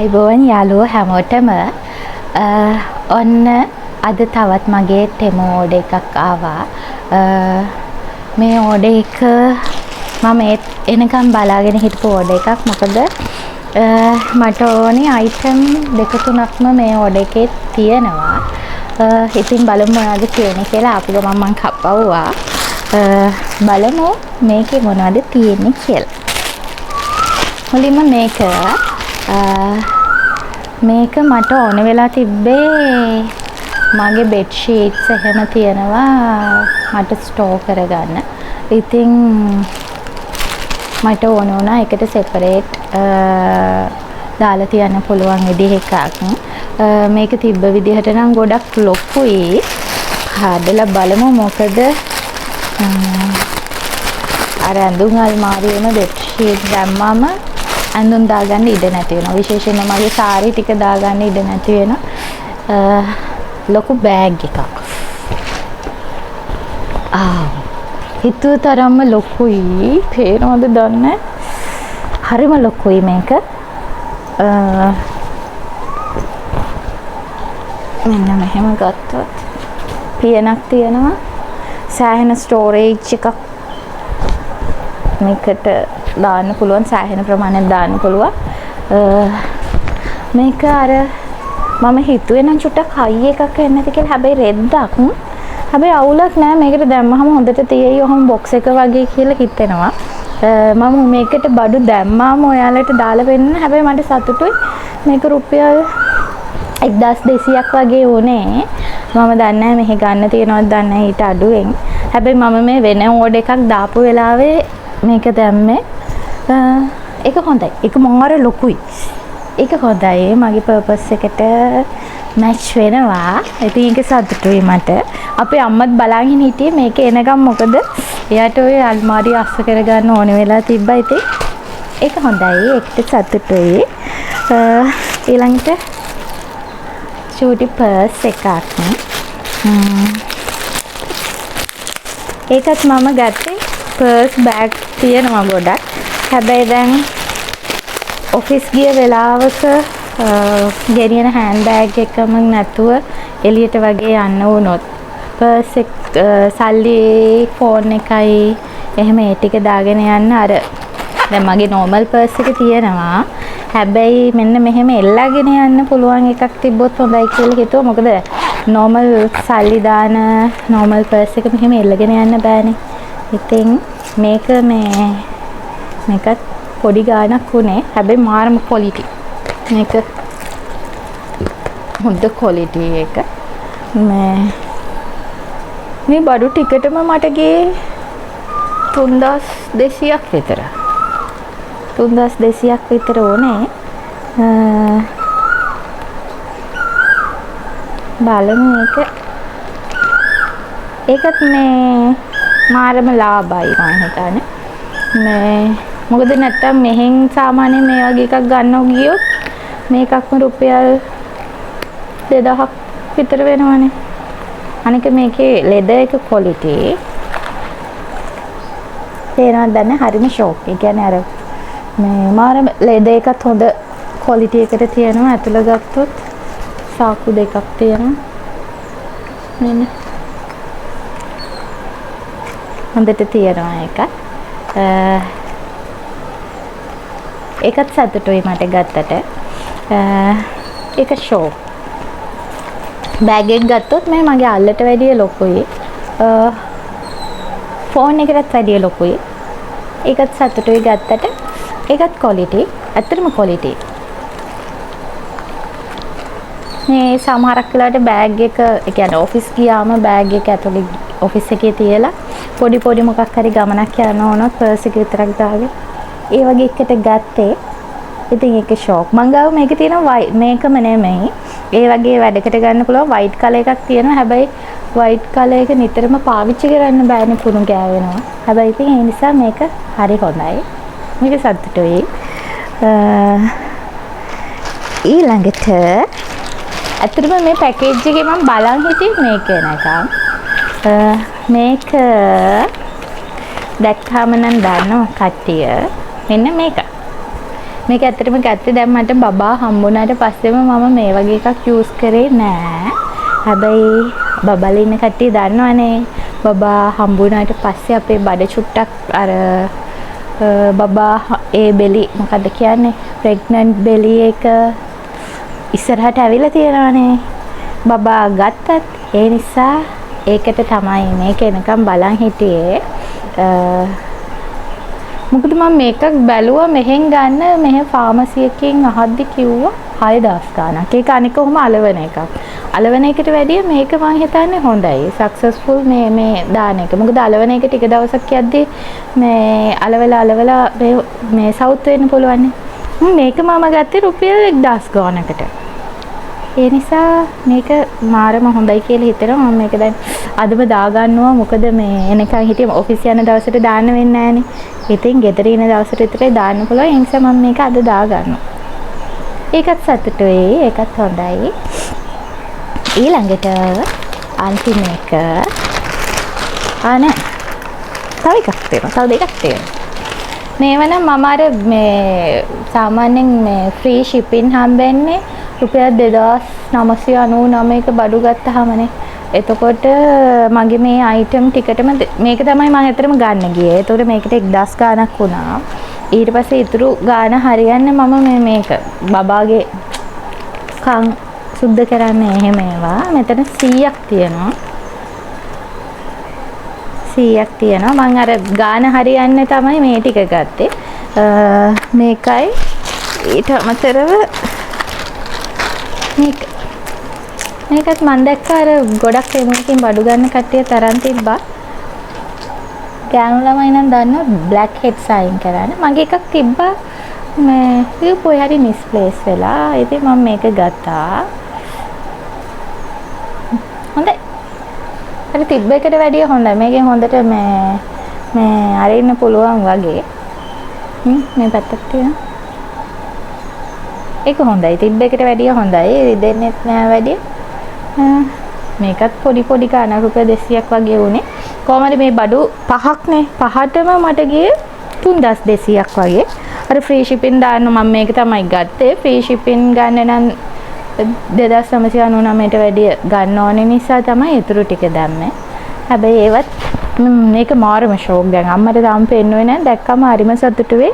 ආයුබෝවන් යාළුවෝ හැමෝටම. ඔන්න අද තවත් මගේ ටෙමෝ ඕඩර් එකක් ආවා. මේ ඕඩර් එක මම එනකම් බලාගෙන හිටපු ඕඩර් එකක්. මොකද මට ඕනේ අයිටම් දෙක තුනක්ම මේ ඕඩර් එකේ තියෙනවා. ඉතින් බලමු මොනවද තියෙන්නේ කියලා. ආපු ගමන් මං කප්පවුවා. බලමු මේකේ මොනවද තියෙන්නේ කියලා. මුලින්ම මේක මේක මට ඕන වෙලා තිබ්බේ මගේ බෙඩ් ෂීට්ස් එහෙම තියෙනවා මට ස්ටෝර් කරගන්න. ඉතින් මට ඕන වුණා ඒකට සෙපරේට් දාලා තියන්න පුළුවන් විදිහ එකක්. මේක තිබ්බ විදිහට නම් ගොඩක් ලොකුයි. හදලා බලමු. මොකද අර ඇඳුම් අල්මාරියේම බෙඩ් ෂීට් දැම්මම ඇඳුම් දාගන්න ඉඩ නැති වෙනවා. විශේෂයෙන්ම මගේ සාරි ටික දාගන්න ඉඩ නැති වෙනවා. ලොකු බෑග් එකක්. හිතුව තරම්ම ලොකුයි. පේනවද දන්නේ? හරිම ලොකුයි මේක. මෙන්න මෙහෙම ගත්තොත් පියනක් තියෙනවා. සෑහෙන ස්ටෝරේජ් එකක් මේකට දාන්න පුළුවන්. සෑහෙන ප්‍රමාණයක් දාන්න පුළුවන්. මේක අර මම හිතුවේ නම් චුට්ටක් හයි එකක් වෙන්න ඇති කියලා. හැබැයි රෙද්දක්. හැබැයි අවුලක් නෑ. මේකට දැම්මහම හොඳට තියෙයි. ඔහොම බොක්ස් එක වගේ කියලා හිතෙනවා. මම මේකට බඩු දැම්මාම ඔයාලට දාලා පෙන්නන්න. හැබැයි මට සතුටුයි. මේක රුපියල් 1200ක් වගේ වුණේ. මම දන්නේ නෑ මෙහි ගන්න තියෙනවද දන්නේ නෑ ඊට අඩුවෙන්. හැබැයි මම මේ වෙන ඕඩර් එකක් දාපු වෙලාවේ මේක දැම්මේ. ඒක හොඳයි. ඒක මාර ලොකුයි. ඒක හොඳයි. මගේ පර්පස් එකට මැච් වෙනවා. ඉතින් ඒක සතුටුයි මට. අපේ අම්මත් බලාගෙන හිටියේ මේක එනකම්. මොකද එයාට ඔය අල්මාරිය අස්ස කරගන්න ඕන වෙලා තිබ්බා. ඉතින් ඒක හොඳයි. ඒකට සතුටුයි. ඊළඟට චූටි පර්ස් එකක්. ඒකත් මම ගත්තේ පර්ස් බෑග් තියෙනවා ගොඩක්. හැබැයි දැන් ඔෆිස් ගිය වෙලාවක ගෙනියන හෑන්ඩ් බෑග් එකම නැතුව එළියට වගේ යන්න වුණොත් පර්ස් එක සල්ලි ෆෝන් එකයි එහෙම ඒ ටික දාගෙන යන්න. අර දැන් මගේ නෝමල් පර්ස් එක තියෙනවා. හැබැයි මෙන්න මෙහෙම එල්ලාගෙන යන්න පුළුවන් එකක් තිබ්බොත් හොඳයි කියලා හිතුවා. මොකද නෝමල් සල්ලි දාන නෝමල් පර්ස් එක මෙහෙම එල්ලගෙන යන්න බෑනේ. ඉතින් මේක මේ මේකත් පොඩි ගාණක් වුණේ. හැබැයි මාරම ක්වොලිටි. මේක හොඳ ක්වොලිටි එක. මේ බඩු ටිකටම මට ගියේ 3200ක් විතර. 3200ක් විතර වුණේ. බලමු මේක. ඒකත් මේ මාරම ලාභයි මං හිතන්නේ. මේ මොකද නැත්තම් මෙහෙන් සාමාන්‍යයෙන් මේ වගේ එකක් ගන්නව ගියොත් මේකක්ම රුපියල් 2000ක් විතර වෙනවනේ. අනික මේකේ ලෙදර් එක ක්වොලිටි තේරෙනවද දන්නේ? හරිම ෂෝක්. ඒ කියන්නේ අර මේ මාරම ලෙදර් එකත් හොඳ ක්වොලිටි එකට තියෙනවා. ඇතුළ ගත්තොත් සාක්කු දෙකක් තියෙනවා. මෙන්න හොඳට තියෙනවා ඒකත්. ඒකත් සතුටුයි මට ගත්තට. ඒක ෂෝක්. බෑග් එක ගත්තොත් මේ මගේ අල්ලට වැඩිය ලොකුයි. ෆෝන් එකටත් වැඩිය ලොකුයි. ඒකත් සතුටුයි ගත්තට. ඒකත් ක්වොලිටි. ඇත්තටම ක්වොලිටි. මේ සමහරක් වෙලාවට බෑග් එක, ඒ කියන්නේ ඔෆිස් ගියාම බෑග් එක ඇතුලේ ඔෆිස් එකේ තියලා පොඩි පොඩි මොකක් හරි ගමනක් යන්න ඕනොත් පර්ස් එක විතරක් දාගෙන ඒ වගේ එකට ගත්තේ. ඉතින් ඒක ෂෝක්. මං ගාව මේක තියෙනවා මේකම නෙමෙයි. ඒ වගේ වැඩකට ගන්න පුළුවන් වයිට් කලර් එකක් තියෙනවා. හැබැයි වයිට් කලර් එක නිතරම පාවිච්චි කරන්න බෑනේ, කුණු ගෑවෙනවා. හැබැයි ඉතින් ඒ නිසා මේක හරි හොඳයි. මේක සතුටුයි. ඊළඟට ඇත්තටම මේ පැකේජ් එකේ මම බලන් හිටියේ මේක එනකම්. මේක දැක්කාම නම් දන්නවා කට්ටිය. මෙන්න මේක. මේක ඇත්තටම ගත්තේ දැන් මට බබා හම්බුනාට පස්සෙම මම මේ වගේ එකක් යූස් කරේ නෑ. හැබැයි බබාලා ඉන්න කට්ටිය දන්නවනේ, බබා හම්බුනාට පස්සේ අපේ බඩ චුට්ටක් අර බබා ඒ බෙලි මොකද්ද කියන්නේ, ප්‍රෙග්නන්ට් බෙලි එක ඉස්සරහට ඇවිල්ලා තියෙනවනේ බබා ගත්තත්. ඒ නිසා ඒකට තමයි මේක එනකම් බලන් හිටියේ. මොකද මම මේකක් බැලුවා මෙහෙන් ගන්න, මෙහෙ ෆාමසි එකකින් අහද්දි කිව්වා 6000 ගාණක්. ඒක අනික ඔහොම අලවන එකක්. අලවන එකට වැඩිය මේක මං හිතන්නේ හොඳයි. සක්සස්ෆුල් මේ මේ දාන එක. මොකද අලවන එක ටික දවසක් යද්දි මේ අලවලා අලවලා මේ සවුත් වෙන්න පුළුවන්. මේක මම ගත්තේ රුපියල් 1000 ගාණකට. ඒ නිසා මේක මාරම හොඳයි කියලා හිතෙනවා. මම මේක දැන් අදම දාගන්නවා. මොකද මේ එනකන් හිටියම ඔෆිස් යන දවසට දාන්න වෙන්නේ නෑනේ. ඉතින් ගෙදර ඉන්න දවසට විතරයි දාන්න පුළුවන්. ඒ නිසා මම මේක අද දාගන්නවා. ඒකත් සතුටුයි. ඒකත් හොඳයි. ඊළඟට අන්තිම එක. ආ නෑ. තව එකක් තියෙනවා. තව දෙකක් තියෙනවා. මේව නම් මම අර මේ සාමාන්‍යයෙන් මේ ෆ්‍රී ෂිපින් හම්බෙන්නේ රුපියල් 2999ක බඩු ගත්තහමනේ. එතකොට මගේ මේ අයිටම් ටිකටම මේක තමයි මම ඇත්තටම ගන්න ගියේ. එතකොට මේකට 1000 ගාණක් වුණා. ඊට පස්සේ ඉතුරු ගාණ හරියන්නේ මම මේක බබාගේ කන් සුද්ධ කරන්න එහෙම ඒවා. මෙතන 100ක් තියෙනවා. 100ක් තියෙනවා. මං අර ගාණ හරියන්නේ තමයි මේ ටික ගත්තේ. මේකයි ඊට අමතරව මේක. මේකත් මං දැක්ක අර ගොඩක් එමුකින් බඩු ගන්න කට්ටිය තරම් තිබ්බා. ගෑනු ළමයි නම් දන්නවා බ්ලැක් හෙඩ්ස් අයින් කරන්න. මගේ එකක් තිබ්බා මේ ඒක කොහේ හරි මිස්ප්ලේස් වෙලා. ඉතින් මම මේක ගත්තා. හොඳයි. අර තිබ්බ එකට වැඩිය හොඳයි. මේකෙන් හොඳට මේ මේ අරින්න පුළුවන් වගේ. මේ පැත්තක් තියෙනවා. ඒක හොඳයි. තිබ්බ එකට වැඩිය හොඳයි. රිදෙන්නෙත් නෑ වැඩි. මේකත් පොඩි පොඩි ගාන රුපියල් 200ක් වගේ වුණේ. කොහොම හරි මේ බඩු පහක්නේ. පහටම මට ගියේ 3200ක් වගේ. අර ෆ්‍රී ෂිපින් දාන්න මම මේක තමයි ගත්තේ. ෆ්‍රී ෂිපින් ගන්න නම් 2999ට වැඩිය ගන්න ඕනේ නිසා තමයි ඉතුරු ටික දැම්මේ. හැබැයි ඒවත් මේක මාරම ෂෝක්. දැන් අම්මට තාම පෙන්නුවේ නෑ. දැක්කම හරිම සතුටු වෙයි.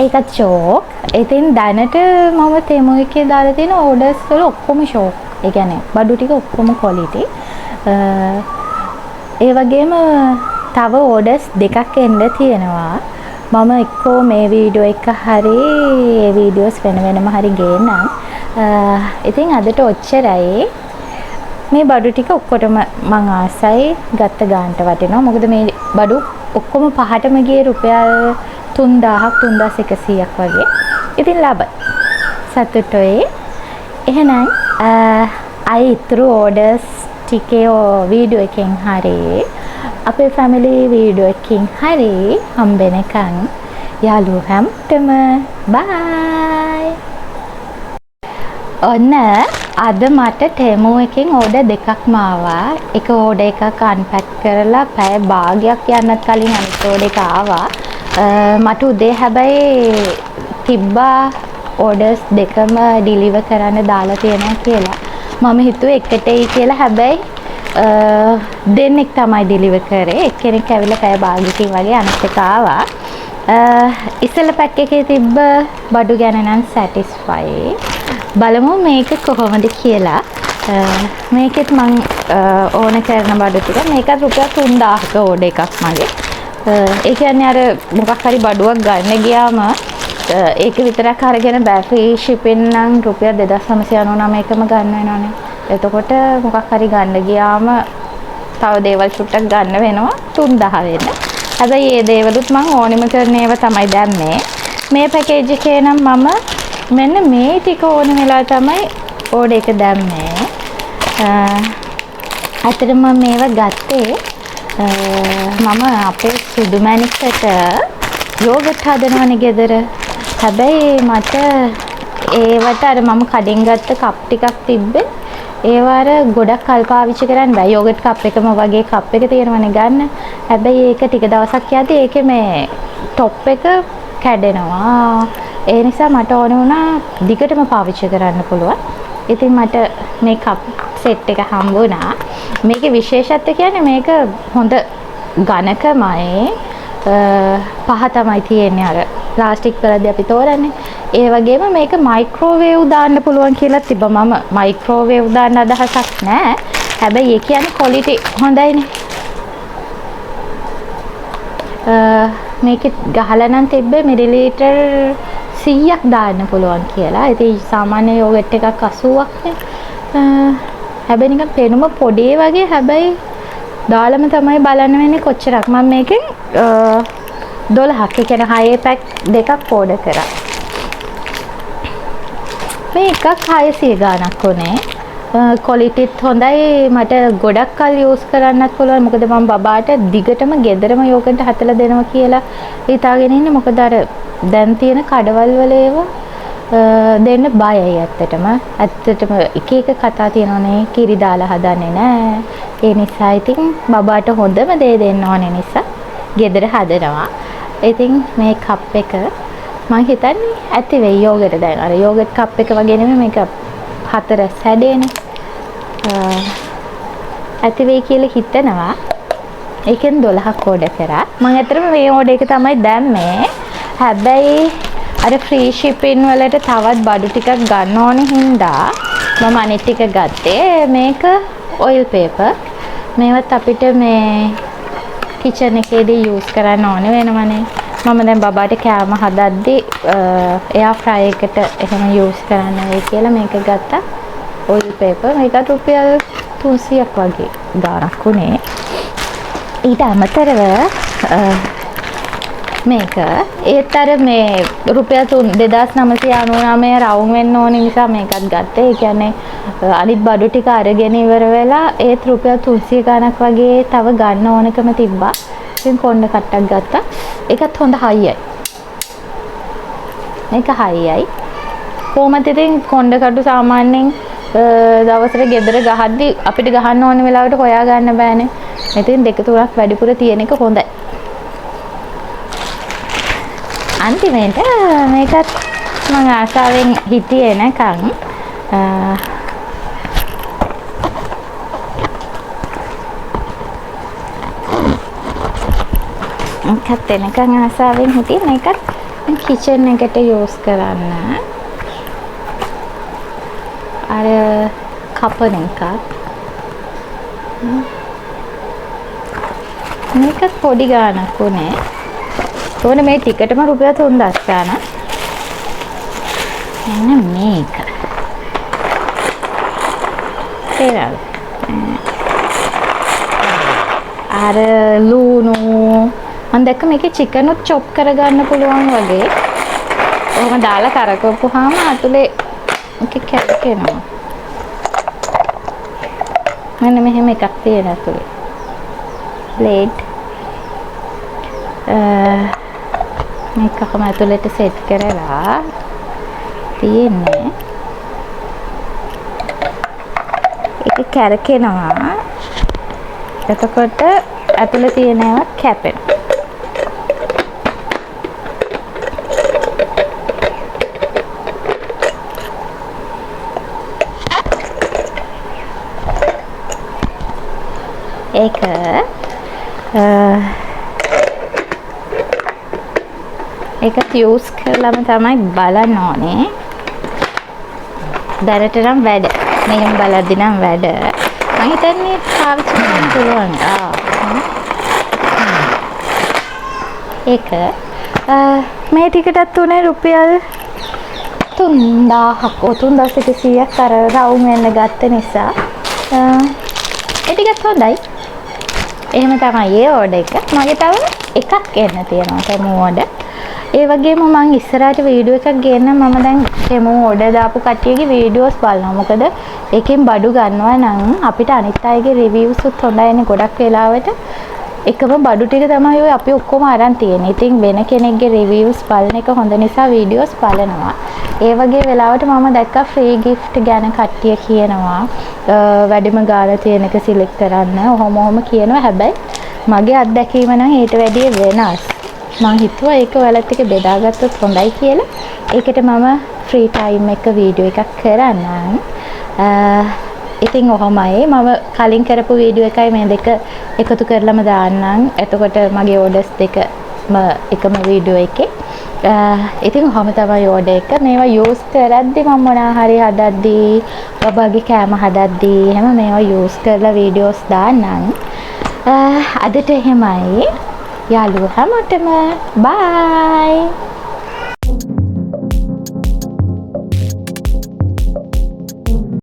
ඒකත් ෂෝක්. ඉතින් දැනට මම තෙමු එකේ දාලා තියෙන ඕඩර්ස් වල ඔක්කොම ෂෝක්. ඒ කියන්නේ බඩු ටික ඔක්කොම ක්වොලිටි. ඒ වගේම තව ඕඩර්ස් දෙකක් එන්න තියෙනවා. මම එක්කෝ මේ වීඩියෝ එක හරි ඒ වීඩියෝස් වෙන වෙනම හරි ගේන්නම්. ඉතින් අදට ඔච්චරයි. මේ බඩු ටික ඔක්කොටම මං ආසයි, ගත්ත ගානට වටිනවා. මොකද මේ බඩු ඔක්කොම පහටම ගියේ රුපියල් 3000ක් 3100ක් වගේ. ඉතින් ලාභයි. සතුටුයි. එහෙනම් අය ඉතුරු ඕඩර්ස් ටිකේ වීඩියෝ එකෙන් හරි අපේ ෆැමිලි වීඩියෝ එකකින් හරි හම්බෙනකන් යාළුවෝ හැමෝටම බයි. ඔන්න අද මට ටෙමු එකෙන් ඕඩර් දෙකක්ම ආවා. එක ඕඩර් එකක් අන්පැක් කරලා පැය භාගයක් යන්නත් කලින් අනිත් ඕඩර් එක ආවා. මට උදේ හැබැයි තිබ්බා ඕඩර්ස් දෙකම ඩිලිවර් කරන්න දාලා තියෙනවා කියලා. මම හිතුවේ එකට එයි කියලා. හැබැයි දෙන්නෙක් තමයි ඩිලිවර් කරේ. එක්කෙනෙක් ඇවිල්ලා පැය භාගයකින් වගේ අනිත් එක ආවා. ඉස්සෙල්ලා පැක් එකේ තිබ්බ බඩු ගැන නම් සැටිස්ෆයි. බලමු මේක කොහොමද කියලා. මේකෙත් මං ඕන කරන බඩු ටික. මේකත් රුපියල් 3000ක ඕඩර් එකක් මගේ. ඒ කියන්නේ අර මොකක් හරි බඩුවක් ගන්න ගියාම ඒක විතරක් අරගෙන බෑ. ෆ්‍රී ෂිපින් නම් රුපියල් 2999කම ගන්න වෙනවනේ. එතකොට මොකක් හරි ගන්න ගියාම තව දේවල් චුට්ටක් ගන්න වෙනවා 3000 වෙන්න. හැබැයි ඒ දේවලුත් මං ඕනෙම කරන ඒවා තමයි දැම්මේ. මේ පැකේජ් එකේ නම් මම මෙන්න මේ ටික ඕන වෙලා තමයි ඕඩර් එක දැම්මේ. ඇත්තටම මම මේවා ගත්තේ මම අපේ සුදු මැණිකට යෝගට් හදනවනේ ගෙදර. හැබැයි මට ඒවට අර මම කඩෙන් ගත්ත කප් ටිකක් තිබ්බේ. ඒවා අර ගොඩක් කල් පාවිච්චි කරන්න බෑ. යෝගට් කප් එකම වගේ කප් එක තියෙනවනේ ගන්න. හැබැයි ඒක ටික දවසක් යද්දි ඒකේ මේ ටොප් එක කැඩෙනවා. ඒ නිසා මට ඕන වුණා දිගටම පාවිච්චි කරන්න පුළුවන්. ඉතින් මට මේ කප් සෙට් එක හම්බුණා. මේකේ විශේෂත්වය කියන්නේ මේක හොඳ ඝනකමයි පහ තමයි තියෙන්නේ අර ප්ලාස්ටික් වලදී අපි තෝරන්නේ. ඒ වගේම මේක මයික්‍රෝවේව් දාන්න පුළුවන් කියලා තිබ්බා. මම මයික්‍රෝවේව් දාන්න අදහසක් නෑ. හැබැයි ඒ කියන්නේ ක්වොලිටි හොඳයිනේ. මේකේ ගහලා නම් තිබ්බේ මිලිලීටර් 100ක් දාන්න පුළුවන් කියලා. ඉතින් සාමාන්‍ය යෝගට් එකක් 80ක් නේ. හැබැයි නිකන් පෙනුම පොඩි වගේ හැබැයි දාලම තමයි බලන්න වෙන්නේ කොච්චරක්. මම මේකෙන් 12ක් ඒ කියන්නේ 6 පැක් දෙකක් ඕඩර් කරා. මේ එකක් 600 ගාණක් වුණේ. ක්වොලිටිත් හොඳයි. මට ගොඩක් කල් යූස් කරන්නත් පුළුවන්. මොකද මම බබාට දිගටම ගෙදරම යෝගට් හදලා දෙනවා කියලා හිතාගෙන ඉන්නේ. මොකද අර දැන් තියෙන කඩවල් වල ඒවා දෙන්න බයයි ඇත්තටම. ඇත්තටම එක එක කතා තියෙනවනේ. කිරි දාලා හදන්නේ නෑ. ඒ නිසා ඉතින් බබාට හොඳම දේ දෙන්න ඕනේ නිසා ගෙදර හදනවා. ඉතින් මේ කප් එක මං හිතන්නේ ඇති වෙයි යෝගට්. දැන් අර යෝගට් කප් එක වගේ නෙමෙයි මේක හතරස් හැඩේනේ. ඇති වෙයි කියලා හිතනවා. ඒකෙන් 12ක් ඕඩර් කරා. මං ඇත්තටම මේ ඕඩර් එක තමයි දැම්මේ. හැබැයි අර ෆ්‍රී ෂිපින් වලට තවත් බඩු ටිකක් ගන්න ඕනේ හින්දා මම අනිත් ටික ගත්තේ. මේක ඔයිල් පේපර්. මේවත් අපිට මේ කිචන් එකේදී යූස් කරන්න ඕනේ වෙනවනේ. මම දැන් බබාට කෑම හදද්දි එයා ෆ්‍රයි එකට එහෙම යූස් කරන්න වෙයි කියලා මේක ගත්තා. ඔයිල් පේපර් මේකත් රුපියල් 300ක් වගේ ගාණක් වුණේ. ඊට අමතරව මේක ඒත් අර මේ රුපියල් 2999 රවුම් වෙන්න ඕන නිසා මේකත් ගත්තේ. ඒ කියන්නේ අනිත් බඩු ටික අරගෙන ඉවර වෙලා ඒත් රුපියල් 300 ගාණක් වගේ තව ගන්න ඕනකම තිබ්බා. ඉතින් කොණ්ඩ කට්ටක් ගත්තා. ඒකත් හොඳ හයියයි. මේක හයියයි. කොහොමද ඉතින් කොණ්ඩ කටු සාමාන්‍යයෙන් දවසට ගෙදර ගහද්දි අපිට ගහන්න ඕන වෙලාවට හොයා ගන්න බෑනේ. ඉතින් දෙක තුනක් වැඩිපුර තියෙන එක හොඳයි. අන්තිමේට මේකත් මං ආසාවෙන් හිටියේ නැකන් මේකත් එනකන් ආසාවෙන් හිටියේ. මේකත් කිචන් එකට යූස් කරන්න අර කපන එකක්. මේකත් පොඩි ගාණක් උනේ. ඕනේ මේ ටිකටම රුපියල් 3000 ගාණක්. මෙන්න මේක. තේරෙනවද? අර ලුණු මම දැක්ක මේකේ චිකන් උත් චොප් කරගන්න පුළුවන් වගේ. ඔහොම දාලා කරකවපුවාම අතුලේ මේක කැරකෙනවා. මෙන්න මෙහෙම එකක් තියෙන අතුලේ. බ්ලේඩ් මේක කොහොම ඇතුළට සෙට් කරලා තියෙන්නේ. ඒක කැරකෙනවා. එතකොට ඇතුළේ තියෙන ඒවා කැපෙනවා. ඒක ඒකත් යූස් කරලාම තමයි බලන්න ඕනේ. දැනට නම් වැඩ. මෙහෙම බලද්දි නම් වැඩ. මං හිතන්නේ පාවිච්චි කරන්න පුළුවන්. ඒක මේ ටිකටත් උනේ රුපියල් 3000ක්. ඔව් 3100ක් අර රවුම් වෙන්න ගත්ත නිසා. ඒ ටිකත් හොඳයි. එහෙම තමයි ඒ ඕඩර් එක. මගේ තව එකක් එන්න තියෙනවා ටෙමු ඕඩර්. ඒ වගේම මං ඉස්සරහට වීඩියෝ එකක් ගේන්න මම දැන් ටෙමු ඕඩර් දාපු කට්ටියගේ වීඩියෝස් බලනවා. මොකද ඒකෙන් බඩු ගන්නවා නම් අපිට අනිත් අයගේ රිවිව්ස් උත් හොඳයිනේ. ගොඩක් වෙලාවට එකම බඩු ටික තමයි ඔය අපි ඔක්කොම අරන් තියෙන්නේ. ඉතින් වෙන කෙනෙක්ගේ රිවිව්ස් බලන එක හොඳ නිසා වීඩියෝස් බලනවා. ඒ වගේ වෙලාවට මම දැක්කා ෆ්‍රී ගිෆ්ට් ගැන කට්ටිය කියනවා. වැඩිම ගාණ තියෙන එක සිලෙක්ට් කරන්න. ඔහොම ඔහොම කියනවා. හැබැයි මගේ අත්දැකීම නම් ඊට වැඩිය වෙනස්. මං හිතුවා ඒක ඔයාලත් එක්ක බෙදාගත්තොත් හොඳයි කියලා. ඒකට මම ෆ්‍රී ටයිම් එක වීඩියෝ එකක් කරන්නම්. ඉතින් ඔහොමයි මම කලින් කරපු වීඩියෝ එකයි මේ දෙක එකතු කරලම දාන්නම්. එතකොට මගේ ඕඩර්ස් දෙකම එකම වීඩියෝ එකේ. ඉතින් ඔහොම තමයි ඕඩර් එක. මේවා යූස් කරද්දි මම මොනවා හරි හදද්දි, බබාගේ කෑම හදද්දි එහෙම මේවා යූස් කරලා වීඩියෝස් දාන්නම්. අදට එහෙමයි. යාළුවෝ හැමෝටම බයි.